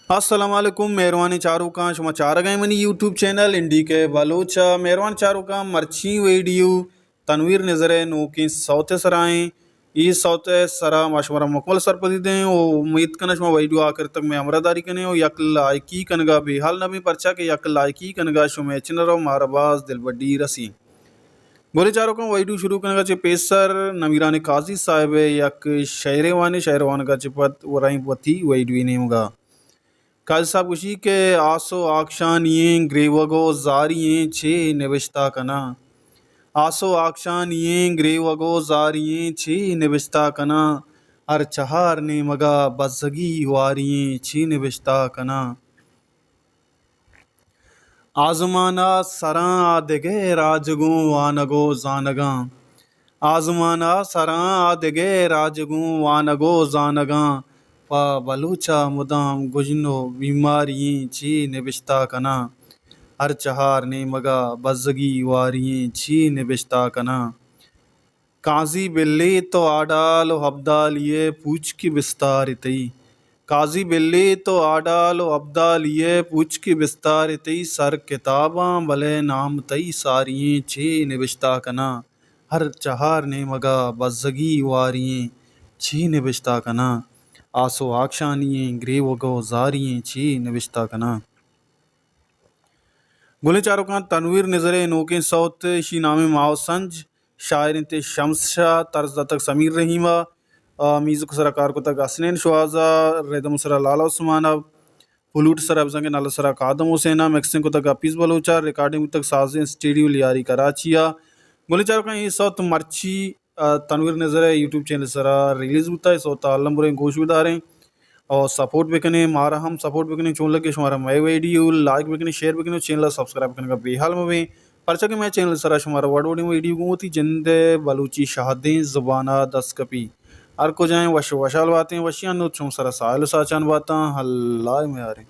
السلام علیکم مہروانیں چاروکاں، شما چارگ ءَ منی یوٹیوب چینل این ڈی کے بلوچ ءَ۔ مہروان چاروکاں، مرچی ویڈیو تنویر نذر ءِ نوکیں سوت ءِ سرا ایں۔ اے سوت ءِ سرا ما شمارا مکمل سرپدی دیں و امیت کناں شما ویڈیو آخر تک مئے ہمراہ داری کنیں و یک لائکی کنگا بے حال نہ بیں، پرچا کہ یک لائکی کنگا شمئے چنر و مارا باز دلبڈی رسی۔ گلیں چاروکاں، ویڈیو شروع کنگا چہ پیسر نمیران قاضی صاحب ءِ یک شعرے وانیں، شعر وانگا چہ پد ورائیں وتی ویڈیو ءِ نیمگا۔ قاضی صاحب گوشی کہ آس و آکشانی ایں گریوگ و زاری ایں چے نبشتہ کناں۔ آس و آکشانی ایں گریوگ و زاری ایں چے نبشتہ کناں۔ ہر چہار نیمگا بزگی واری ایں چے نبشتہ کناں۔ آزمان ءَ سراں آ دگہ راج گوں وانگ و زانگاں۔ آزمان ءَ سراں آ دگہ راج گوں وانگ و زانگاں۔ پہ بلوچ ءَ مدام گژن و بیماری ایں چی نبشتہ کناں۔ ہر چہار نیمگ ءَ بزگی واری ایں چی نبشتہ کناں۔ قاضی بلے تو آڈال و ابدالی ءِ پوچ کہ بستار تئی۔ قاضی بلے تو آڈال و ابدالی ءِ پوچ کہ بستار تئی، سر کتاباں بلے نام تئی ساری ایں چے نبشتہ کناں۔ ہر چہار نیمگ ءَ بزگی واری ایں چے نبشتہ کناں۔ آس و آکشانی ایں گریوگ و زاری ایں چے نبشتہ کناں۔ گلیں چاروکاں، تنویر نذر ءِ نوکیں سوت، ایشی نام ماہ و سنج، شاعر انت شمس شاہ، طرز داتگ سمیر رحیم ءَ، آ، میوزک سرا کار کتگ حسنین شوہاز ءَ، ردم سرا لالا عثمان ءَ، فلوٹ سرا بزاں کہ نال سرا قادم حسین ءَ، مکسنگ کتگ حفیظ بلوچ ءَ، ریکارڈنگ بوتگ سازیں اسٹوڈیو لیاری کراچی ءَ۔ گلیں چاروکاں، اے سوت مرچی آ، تنویر نذر ءِ یوٹیوب چینل سرا ریلیز بوتا، اے سوت ءَ الم بریں گوش بداریں اور سپورٹ بکنیں، مارا ہم سپورٹ بکنیں، چون لگے شمارا مئے ویڈیو لائک بکنیں، شیئر بکنیں اور چینل ءَ سبسکرائب کنگا بے حال مبیں، پرچا کہ مئے چینل سرا شمارا وڑ وڑیں ویڈیو گوں وتی جند ءِ بلوچی شہدیں زبان ءَ دست کپی۔ ہر کجائیں وش وشحال باتیں، وشیاں نوت شما سرا ساہل و ساچان باتاں، اللہ ءِ میاریں۔